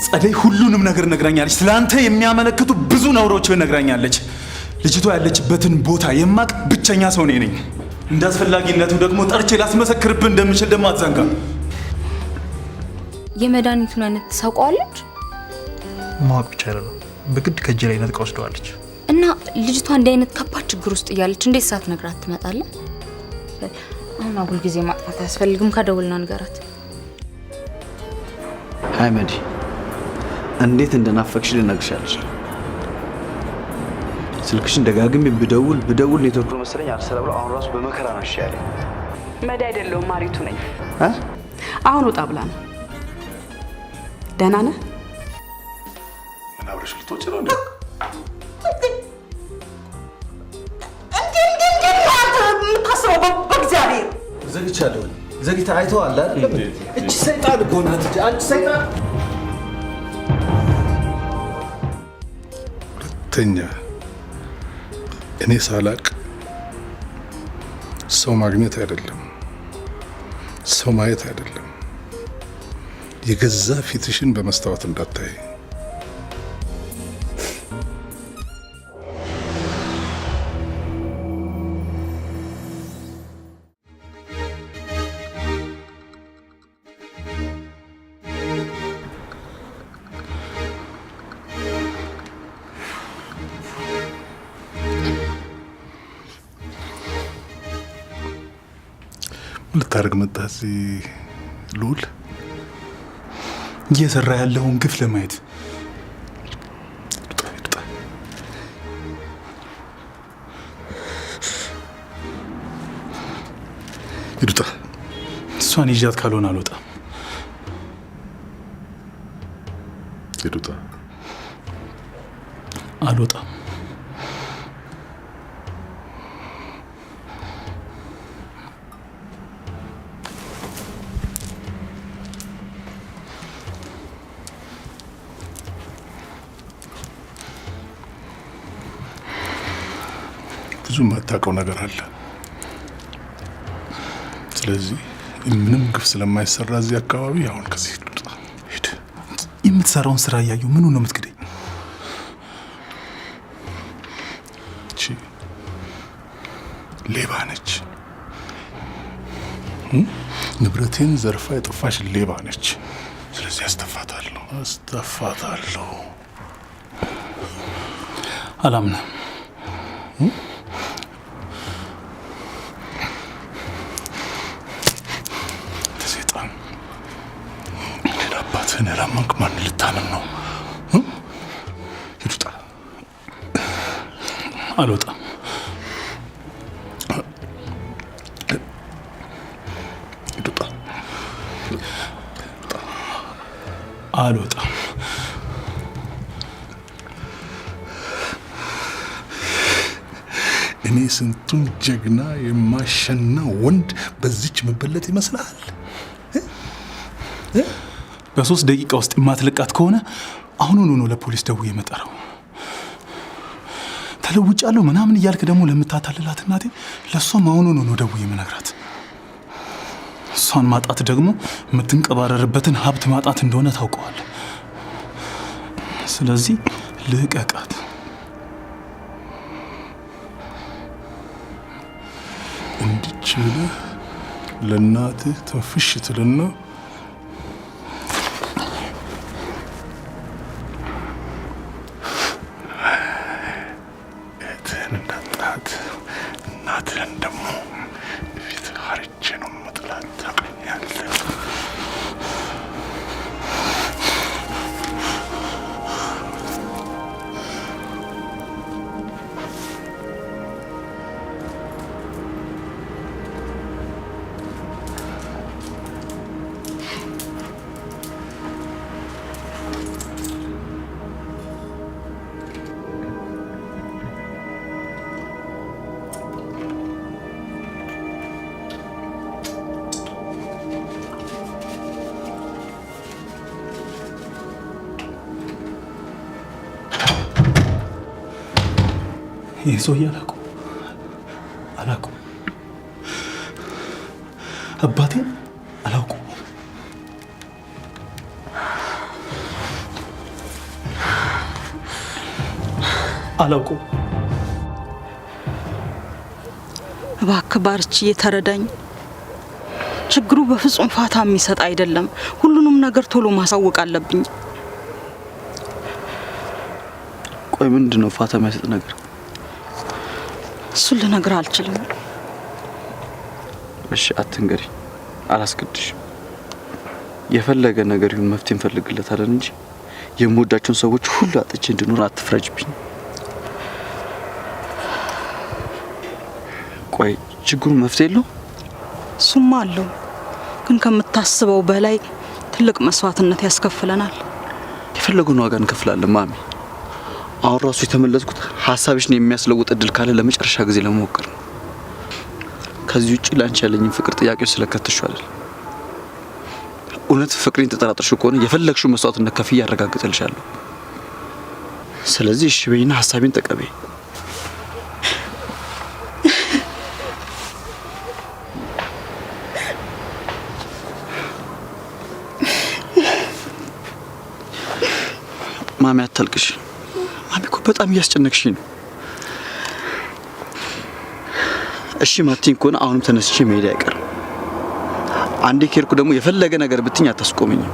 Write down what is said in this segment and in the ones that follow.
ጸደይ ሁሉንም ነገር ነግራኛለች። ስለአንተ የሚያመለክቱ ብዙ ነውሮችን ነግራኛለች። ልጅቷ ያለችበትን ቦታ የማቅ ብቸኛ ሰው እኔ ነኝ። እንደ አስፈላጊነቱ ደግሞ ጠርቼ ላስመሰክርብህ እንደምችል ደግሞ አትዘንጋ። የመድኃኒቱን አይነት ታውቀዋለች? ማወቅ ብቻ አይደለም፣ በግድ ከእጄ ላይ ነጥቃ ወስደዋለች። እና ልጅቷ እንዲህ አይነት ከባድ ችግር ውስጥ እያለች እንዴት ሳትነግራት ትመጣለህ? አሁን አጉል ጊዜ ማጥፋት አያስፈልግም። ከደውልና ንገራት። Hi መዲ፣ እንዴት እንደናፈቅሽ ልነግርሽ አልችልም። ስልክሽን ደጋግሜ ብደውል ብደውል ኔትወርክ ነው መሰለኝ አልሰራ ብሎ አሁን ራሱ በመከራ ነው እሺ ያለኝ። መዲ አይደለሁም፣ ማሪቱ ነኝ። እ? አሁን ወጣ ብላ ነው። ደህና ነህ? ምን አብረሽ ልትወጪ ነው እንዴ? የምታስበው በእግዚአብሔር። ዘግቻለሁ። ዘግይተህ አይተኸዋል አይደል? እቺ ሰይጣን እኮ ናት። እቺ አንቺ ሰይጣን። ሁለተኛ እኔ ሳላቅ ሰው ማግኘት አይደለም፣ ሰው ማየት አይደለም፣ የገዛ ፊትሽን በመስታወት እንዳታይ። ምን ልታደርግ መጣህ እዚህ ልዑል? እየሰራ ያለውን ግፍ ለማየት። ውጣ፣ ውጣ። ሂድ ውጣ። እሷን ይዣት ካልሆነ አልወጣም። ሂድ ውጣ። አልወጣም። ብዙ የማታውቀው ነገር አለ። ስለዚህ ምንም ግፍ ስለማይሰራ እዚህ አካባቢ አሁን ከዚህ ውጣ፣ ሂድ። የምትሰራውን ስራ እያየሁ ምኑ ነው የምትክደኝ? እቺ ሌባ ነች። ንብረቴን ዘርፋ የጠፋሽ ሌባ ነች። ስለዚህ አስተፋታለሁ፣ አስተፋታለሁ። አላምንም። ሰይጣን፣ እኔን አባትህን ያላመንክ ማን ልታምን ነው? ሂድ ውጣ። አልወጣም። ሂድ ውጣ። አልወጣም። እኔ ስንቱን ጀግና የማሸና ወንድ በዚች መበለጥ ይመስልሃል? በ3 ደቂቃ ውስጥ የማትለቃት ከሆነ አሁኑኑ ነው ለፖሊስ ደውዬ የምጠራው። ተለውጫለሁ ምናምን እያልክ ደግሞ ለምታታልላት እናቴ ለእሷም አሁኑኑ ነው ደውዬ የምነግራት። እሷን ማጣት ደግሞ የምትንቀባረርበትን ሀብት ማጣት እንደሆነ ታውቀዋል። ስለዚህ ልቀቃት። እንድች ብለህ ለእናትህ ትንፍሽ ትልና እህትህን እንዳጣት እናትህን ደግሞ ፊት ሀርቼ ነው መጥላት። ታውቀኛለህ። ይህ ሰውዬ አላውቀውም፣ አላውቀውም፣ አባቴን አላውቀውም። አላውቀውም። እባክህ ባርችዬ ተረዳኝ። ችግሩ በፍጹም ፋታ የሚሰጥ አይደለም። ሁሉንም ነገር ቶሎ ማሳወቅ አለብኝ። ቆይ ምንድን ነው ፋታ የሚያሰጥ ነገር? እሱን ልነግርህ አልችልም። እሺ አትንገሪ፣ አላስገድሽም። የፈለገ ነገር ይሁን መፍትሄ እንፈልግለታለን እንጂ የምወዳቸውን ሰዎች ሁሉ አጥቼ እንድኖር አትፍረጅብኝ። ቆይ ችግሩ መፍትሄ የለው? እሱማ አለው፣ ግን ከምታስበው በላይ ትልቅ መስዋዕትነት ያስከፍለናል። የፈለገውን ዋጋ እንከፍላለን ማሚ። አሁን ራሱ የተመለስኩት ሀሳብሽን የሚያስለውጥ እድል ካለ ለመጨረሻ ጊዜ ለመሞከር ነው። ከዚህ ውጭ ለአንቺ ያለኝን ፍቅር ጥያቄው ስለከተሽው አይደል። እውነት ፍቅሬን ተጠራጥርሽው ከሆነ የፈለግሽው መስዋዕትነት ከፍዬ አረጋግጥልሻለሁ። ስለዚህ እሺ በይና ሀሳቤን ተቀበይ። ማሚ አታልቅሽ። ማሚ እኮ በጣም እያስጨነቅሽኝ ነው። እሺ ማቲን ከሆነ አሁንም ተነስቼ መሄድ አይቀርም። አንዴ ከሄድኩ ደግሞ የፈለገ ነገር ብትኝ አታስቆመኝም።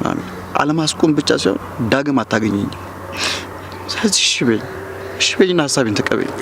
ማሚ አለማስቆም ብቻ ሳይሆን ዳግም አታገኘኝም። ስለዚህ እሺ በይኝ፣ እሺ በይኝና ሀሳቤን ተቀበይኝ።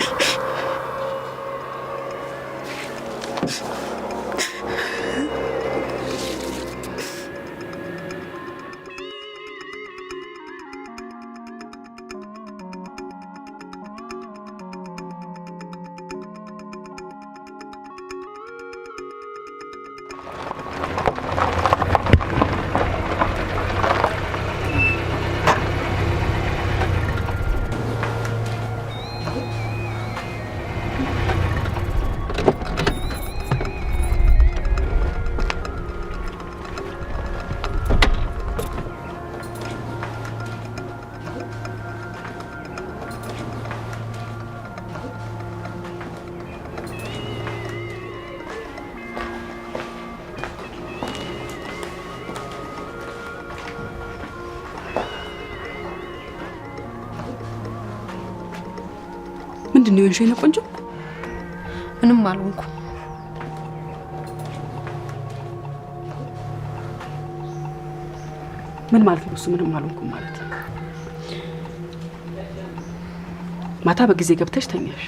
ምንድን ነው የሆንሽው የኔ ቆንጆ? ምንም አልሆንኩም። ምን ማለት ነው እሱ? ምንም አልሆንኩም ማለት ማታ በጊዜ ገብተሽ ተኛሽ፣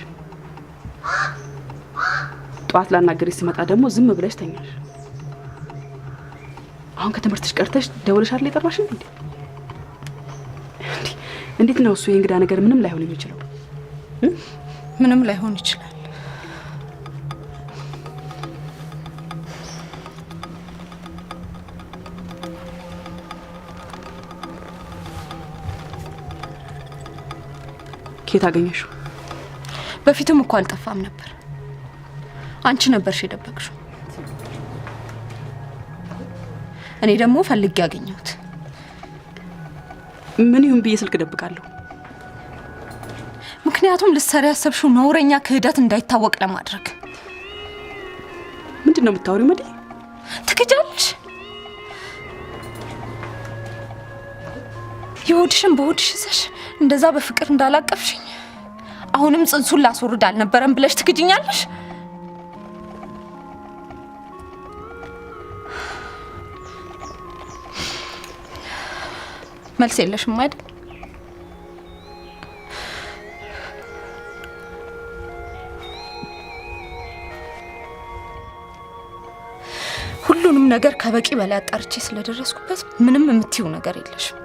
ጠዋት ላናገርሽ ስመጣ ደግሞ ዝም ብለሽ ተኛሽ። አሁን ከትምህርትሽ ቀርተሽ ደውለሽ አይደል የጠራሽኝ? እንዴ እንዴት ነው እሱ የእንግዳ ነገር ምንም ላይሆን የሚችለው? ምንም ላይሆን ይችላል። ከየት አገኘሽው? በፊትም እኮ አልጠፋም ነበር። አንቺ ነበርሽ የደበቅሽው። እኔ ደግሞ ፈልጌ ያገኘሁት። ምን ይሁን ብዬ ስልክ እደብቃለሁ? ምክንያቱም ልትሰሪ ያሰብሽው ነውረኛ ክህደት እንዳይታወቅ ለማድረግ። ምንድን ነው የምታወሪው መዲ? ትክጃለሽ። የሆድሽን በሆድሽ ይዘሽ እንደዛ በፍቅር እንዳላቀፍሽኝ አሁንም ጽንሱን ላስወርድ አልነበረም ብለሽ ትክጅኛለሽ። መልስ የለሽም አይደል? ሁሉንም ነገር ከበቂ በላይ አጣርቼ ስለደረስኩበት ምንም የምትይው ነገር የለሽም።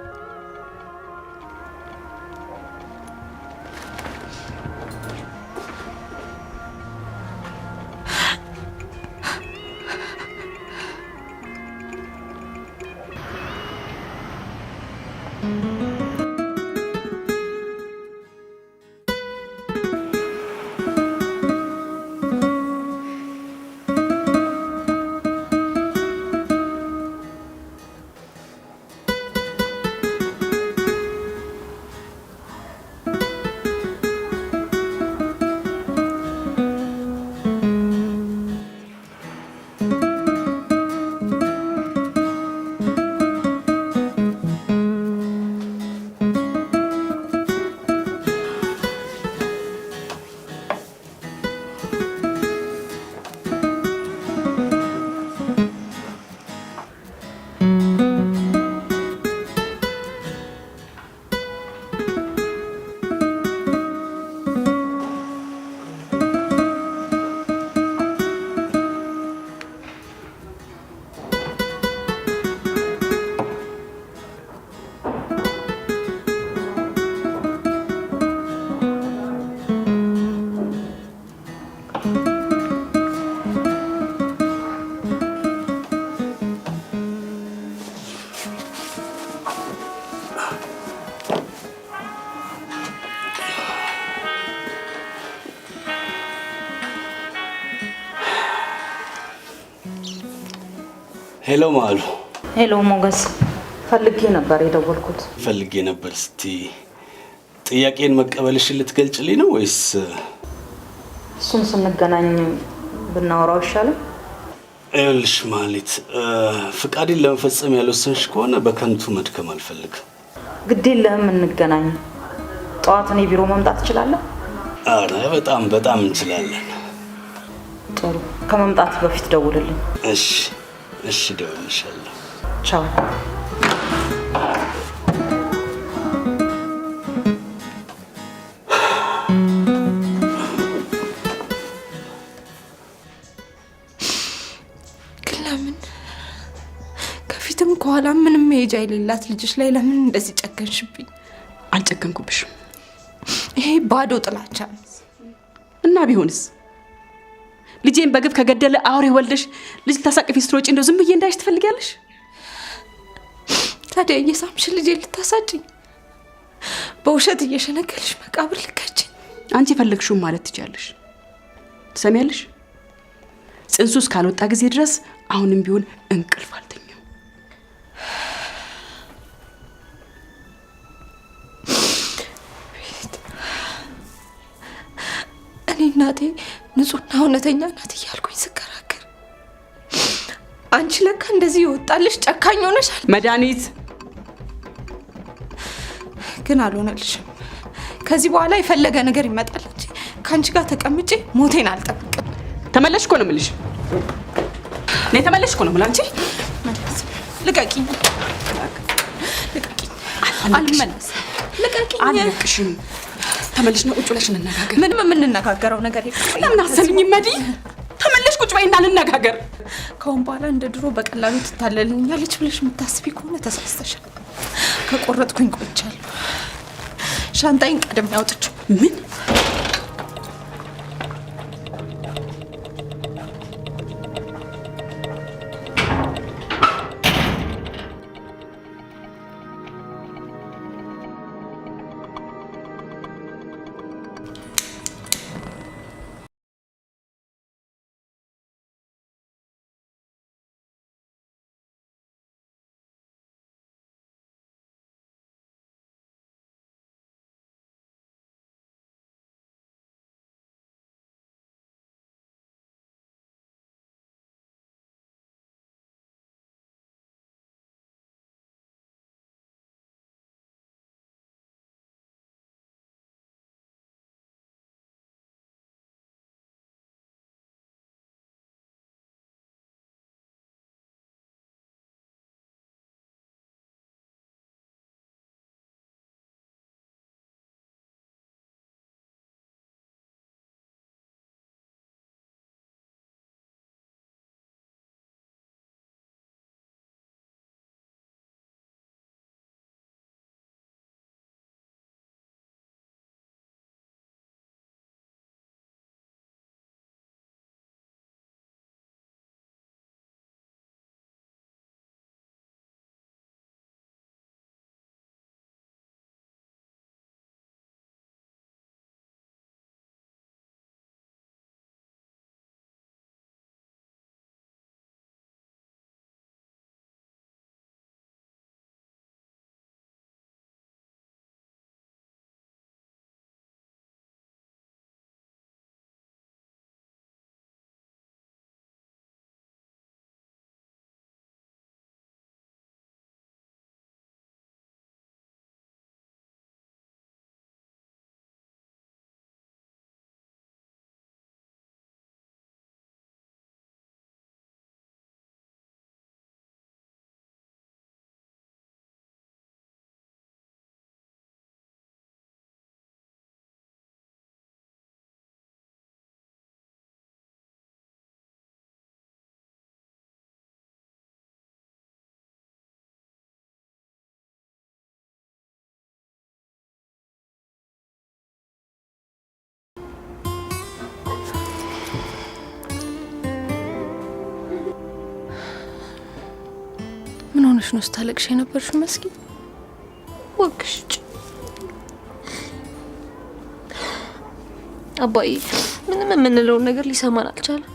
Hello ማሉ። Hello ሞገስ፣ ፈልጌ ነበር የደወልኩት። ፈልጌ ነበር ስትይ ጥያቄን መቀበልሽን ልትገልጭልኝ ነው ወይስ? እሱን ስንገናኝ ብናወራው ይሻላል። ይኸውልሽ ማህሌት፣ ፍቃዴን ለመፈጸም ያልወሰንሽ ከሆነ በከንቱ መድከም አልፈልግም። ግድ የለህም፣ እንገናኝ። ጠዋት እኔ ቢሮ መምጣት እችላለሁ? አረ በጣም በጣም እንችላለን። ጥሩ፣ ከመምጣት በፊት ደውልልኝ። እሺ እሺ፣ እደውልልሻለሁ። ቻው። ግን ለምን ከፊትም ከኋላ ምንም መሄጃ የሌላት ልጅሽ ላይ ለምን እንደዚህ ጨከንሽብኝ? አልጨከንኩብሽም። ይሄ ባዶ ጥላቻ ነው። እና ቢሆንስ ልጄን በግፍ ከገደለ አውሬ ወልደሽ ልጅ ልታሳቅፊ ስትሮጪ እንደው ዝም ብዬ እንዳይሽ ትፈልጊያለሽ? ታዲያ እየሳምሽ ልጄ ልታሳጭኝ፣ በውሸት እየሸነገልሽ መቃብር ልከችኝ። አንቺ የፈለግሽውን ማለት ትችያለሽ። ትሰሚያለሽ? ጽንሱ እስካልወጣ ጊዜ ድረስ አሁንም ቢሆን እንቅልፍ አልተኛም። እኔ እናቴ ንጹሕና እውነተኛ ናት እያልኩኝ ስከራከር አንቺ ለካ እንደዚህ ይወጣልሽ ጨካኝ ሆነሻል። መድኃኒት ግን አልሆነልሽም። ከዚህ በኋላ የፈለገ ነገር ይመጣል እንጂ ከአንቺ ጋር ተቀምጬ ሞቴን አልጠብቅም። ተመለሽ እኮ ነው የምልሽ። እኔ ተመለሽ እኮ ነው የምልህ። አንቺ ልቀቂኝ፣ ልቀቂኝ፣ አልመለስም። ልቀቂኝ። አልለቅሽም። ተመለሽ ነው ቁጭ ብለሽ እንነጋገር። ምንም የምንነጋገረው ነገር የለም። ለምን አሰሚኝም? መዲ ተመለሽ፣ ቁጭ በይና እንነጋገር። ከአሁን በኋላ እንደ ድሮ በቀላሉ ትታለልኛለች ብለሽ የምታስቢ ከሆነ ተሳስተሻል። ከቆረጥኩኝ ቆይቻለሁ። ሻንጣዬን ቀድሜ አውጥቼው። ምን? ምን ሆነሽ ነው ስታለቅሽ የነበርሽው? መስኪ እባክሽ ውጭ። አባዬ ምንም የምንለውን ነገር ሊሰማን አልቻለም።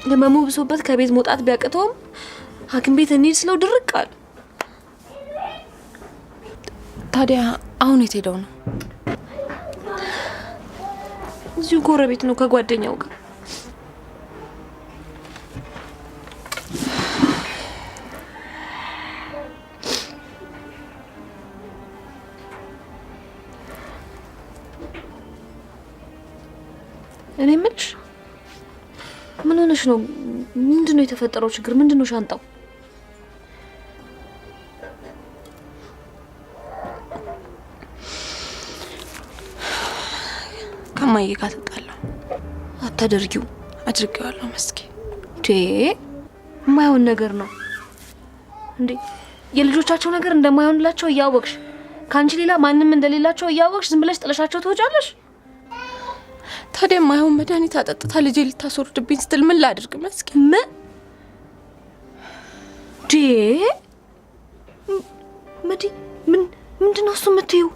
ህመሙ ብሶበት ከቤት መውጣት ቢያቅተውም ሐኪም ቤት እንሂድ ስለው ድርቅ አለ። ታዲያ አሁን የት ሄደው ነው? እዚሁ ጎረቤት ነው ከጓደኛው ጋር። እኔ የምልሽ ምን ሆነሽ ነው? ምንድነው የተፈጠረው ችግር? ምንድነው ሻንጣው? ከማዬ ጋር ተጣላሁ። አታደርጊው። አድርጌዋለሁ መስኪ። እንዴ የማይሆን ነገር ነው እንዴ! የልጆቻቸው ነገር እንደማይሆንላቸው እያወቅሽ፣ ከአንቺ ሌላ ማንም እንደሌላቸው እያወቅሽ ዝም ብለሽ ጥለሻቸው ትወጫለሽ? ታዲያ የማይሆን መድኃኒት አጠጥታ ልጄ ልታስወርድብኝ ስትል ምን ላድርግ መስኪ? ምን እንዴ መዲ፣ ምንድነው እሱ የምትይው?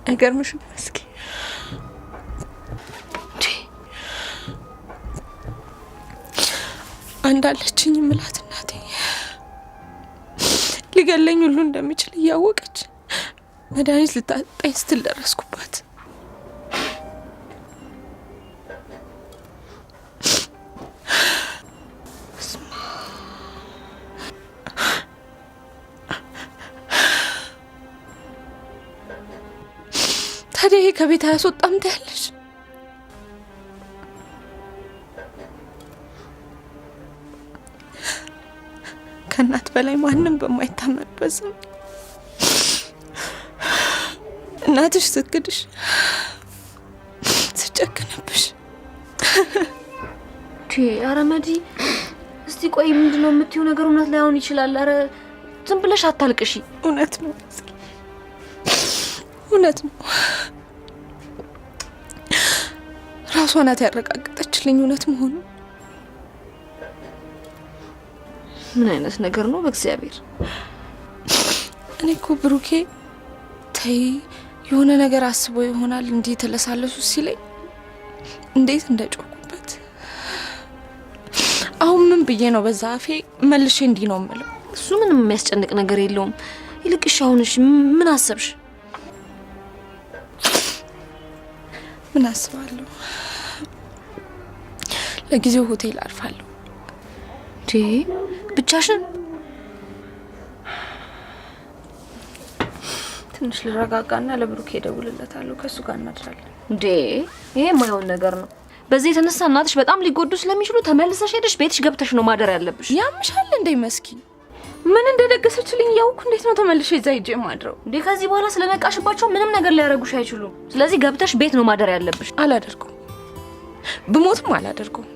አይገርምሽም መስኪ? እንዴ አንድ አለችኝ የምላት እናቴ ሊገለኝ ሁሉ እንደሚችል እያወቀች መድኃኒት ልታጠጣኝ ስትል ደረስኩባት። ታዲያ ይሄ ከቤት አያስወጣም ትያለሽ? ከእናት በላይ ማንም በማይታመንበት ዘመን እናትሽ ስትክድሽ፣ ስትጨክንብሽ። ኧረ መዲ እስቲ ቆይ፣ ምንድነው የምትይው ነገር? እውነት ላይሆን ይችላል። ኧረ ዝም ብለሽ አታልቅሺ። እውነት ነው፣ እውነት ነው። ራሷ ናት ያረጋገጠችልኝ እውነት መሆኑን። ምን አይነት ነገር ነው በእግዚአብሔር! እኔ እኮ ብሩኬ ተይ የሆነ ነገር አስቦ ይሆናል እንዲህ የተለሳለሱ ሲለኝ እንዴት እንደጮኩበት። አሁን ምን ብዬ ነው በዛ አፌ መልሼ እንዲህ ነው የምለው? እሱ ምንም የሚያስጨንቅ ነገር የለውም። ይልቅሽ አሁንሽ ምን አሰብሽ? ምን አስባለሁ? ለጊዜው ሆቴል አርፋለሁ። እንዴ ብቻሽን? ትንሽ ልረጋጋና ለብሩኬ እደውልለታለሁ። ከሱ ጋር እናድራለን። እንዴ ይሄ የማይሆን ነገር ነው። በዚህ የተነሳ እናትሽ በጣም ሊጎዱ ስለሚችሉ ተመልሰሽ ሄደሽ ቤትሽ ገብተሽ ነው ማደር ያለብሽ። ያምሻል እንዴ መስኪ? ምን እንደደገሰችልኝ እያወኩ እንዴት ነው ተመልሼ እዛ ሄጄ ማድረው? እንዴ ከዚህ በኋላ ስለነቃሽባቸው ምንም ነገር ሊያደርጉሽ አይችሉም። ስለዚህ ገብተሽ ቤት ነው ማደር ያለብሽ። አላደርገውም፣ ብሞትም አላደርገውም።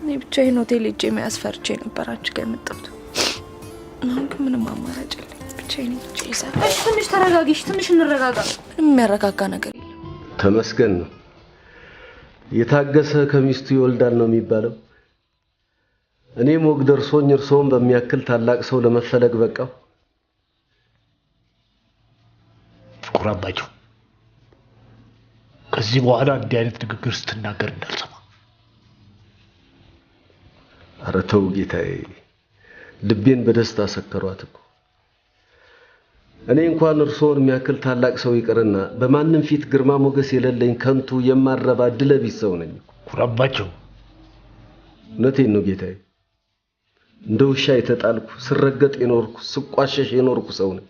እኔ ብቻዬን ሆቴል ሄጄ መያዝ ፈርቼ ነበር አንቺ ጋር የመጣሁት። አሁን ግን ምንም አማራጭ የለኝም። ብቻዬን ሄጄ እይዛለሁ። እሺ ትንሽ ተረጋጊሽ፣ ትንሽ እንረጋጋ። ምንም የሚያረጋጋ ነገር የለም። ተመስገን ነው። የታገሰ ከሚስቱ ይወልዳል ነው የሚባለው። እኔም ወግ ደርሶኝ እርስዎን በሚያክል ታላቅ ሰው ለመፈለግ በቃው። ኩራባቸው፣ ከዚህ በኋላ እንዲህ አይነት ንግግር ስትናገር እንዳልሰማ። ኧረ ተው ጌታዬ፣ ልቤን በደስታ ሰከሯት እኮ። እኔ እንኳን እርስዎን የሚያክል ታላቅ ሰው ይቅርና በማንም ፊት ግርማ ሞገስ የሌለኝ ከንቱ የማረባ ድለቢስ ሰው ነኝ። ኩራባቸው፣ እውነቴን ነው ጌታዬ። እንደ ውሻ የተጣልኩ፣ ስረገጥ የኖርኩ፣ ስቋሸሽ የኖርኩ ሰው ነኝ።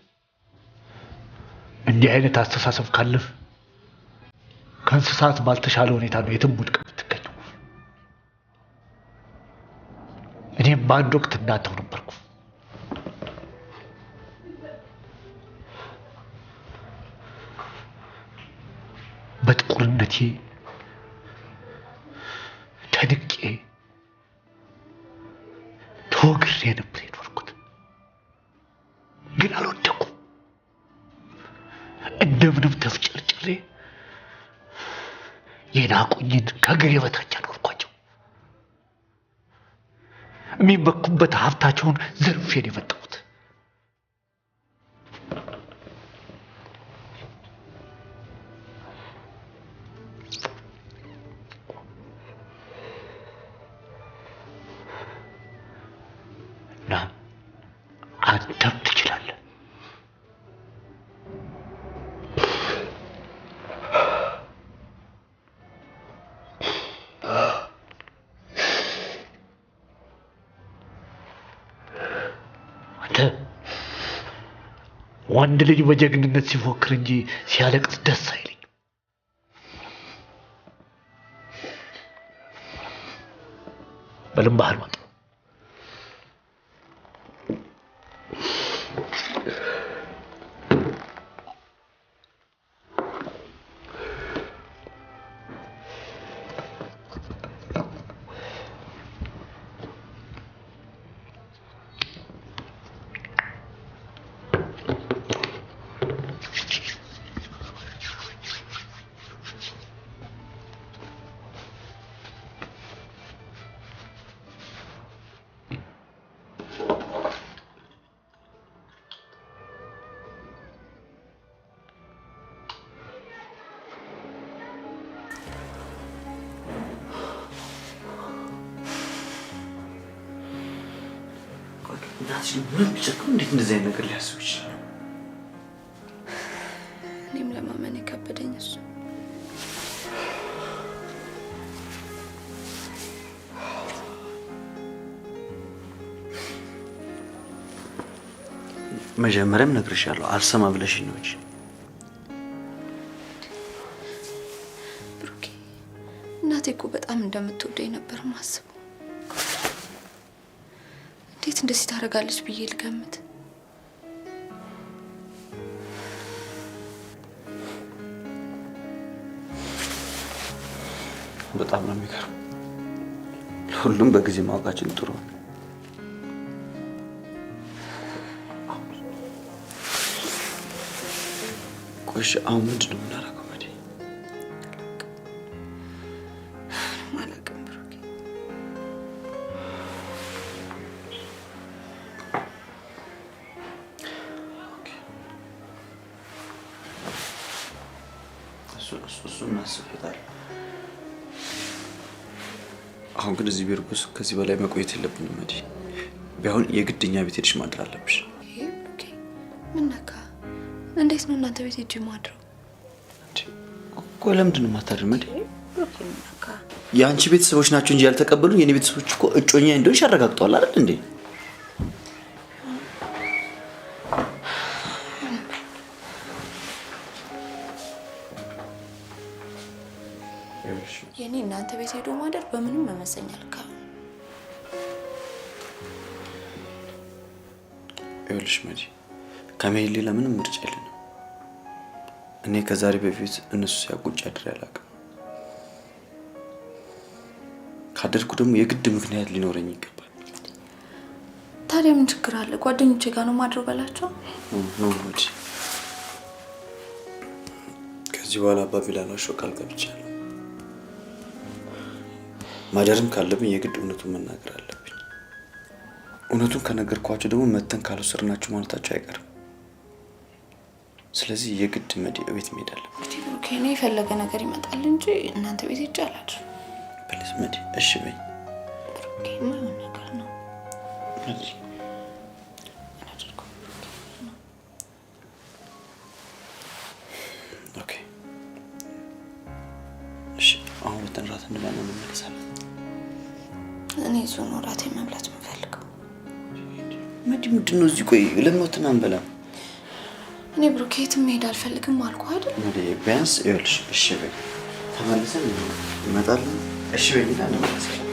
እንዲህ አይነት አስተሳሰብ ካለህ ከእንስሳት ባልተሻለ ሁኔታ ነው የትም ውድቅ የምትገኘው። እኔም በአንድ ወቅት እንዳንተው ነበርኩ። በጥቁርነቴ ተንቄ ተወግሬ ነበር የኖርኩት፣ ግን አልወደኩም። እንደምንም ተፍጨርጭሬ የናቁኝን ከእግሬ በታች አኖርኳቸው። የሚመኩበት ሀብታቸውን ዘርፌ ነው የመጣሁት። ወንድ ልጅ በጀግንነት ሲፎክር እንጂ ሲያለቅስ ደስ አይለኝም። በልም ባህል ወጥ ምን ቢጨክም እንዴት እንደዚህ አይነት ነገር ሊያስብ ይችላል? እኔም ለማመን የከበደኝ እሱ። መጀመሪያም ነግሬሻለሁ፣ አልሰማ ብለሽኝ ነው እንጂ። ብሩኬ፣ እናቴ እኮ በጣም እንደምትወደኝ ነበር ማስበው። እንዴት እንደዚህ ታደርጋለች ብዬ ልገምት? በጣም ነው የሚገርም። ሁሉም በጊዜ ማወቃችን ጥሩ ነው። ቆይ አሁን ምንድን ነው የምናደርገው? መዲ አላውቅም ብሩኬ። እሱ እናስብበታለን። አሁን ግን እዚህ ቢርጎስ ከዚህ በላይ መቆየት የለብንም መዲ። ቢሆን የግድ እኛ ቤት ሄደሽ ማደር አለብሽ። ብሩኬ ምን ነካ? እንዴት ነው እናንተ ቤት ሄጄ ማድረው? ቆይ ለምንድን ነው የማታድሪው መዲ? ብሩኬ ምን ነካ? የአንቺ ቤተሰቦች ናቸው እንጂ ያልተቀበሉ የኔ ቤተሰቦች እኮ እጮኛ እንደሆንሽ አረጋግጠዋል አይደል እንዴ? የኔ እናንተ ቤት ሄዶ ማደር በምንም መመዘኛ ልካ። ይኸውልሽ መዲ፣ ከመሄድ ሌላ ምንም ምርጫ የለንም። እኔ ከዛሬ በፊት እነሱ ሲያውቁ አድሬ አላውቅም። ካደርኩ ደግሞ የግድ ምክንያት ሊኖረኝ ይገባል። ታዲያ ምን ችግር አለ? ጓደኞቼ ጋር ነው ማድረው በላቸው። No መዲ፣ ከዚህ በኋላ አባቢ ላልዋሸው ቃል ገብቻለሁ። ማደርም ካለብኝ የግድ እውነቱን መናገር አለብኝ። እውነቱን ከነገርኳቸው ደግሞ መተን ካልወሰድናቸው ማለታቸው አይቀርም። ስለዚህ የግድ መዲ እቤት መሄድ አለብኝ። እንግዲህ ብሩኬ፣ እኔ የፈለገ ነገር ይመጣል እንጂ እናንተ ቤት ሄጄ አላድርም። Please መዲ፣ እሺ በይ። ብሩኬ፣ የማይሆን ነገር ነው። መዲ፣ okay፣ እሺ። አሁን ወጥተን እራት እንበላና እንመለሳለን። እኔ እዚሁ ነው እራቴን መብላት የምፈልገው። መዲ፣ ምንድን ነው እዚህ? ቆይ ለምን ወጥተን አንበላም? እኔ ብሩኬ የትም መሄድ አልፈልግም አልኩህ አይደል? መዲ፣ ቢያንስ ይኸውልሽ፣ እሺ በይ። ተመልሰን እንመጣለን። እሺ በይኝና እንመለሳለን።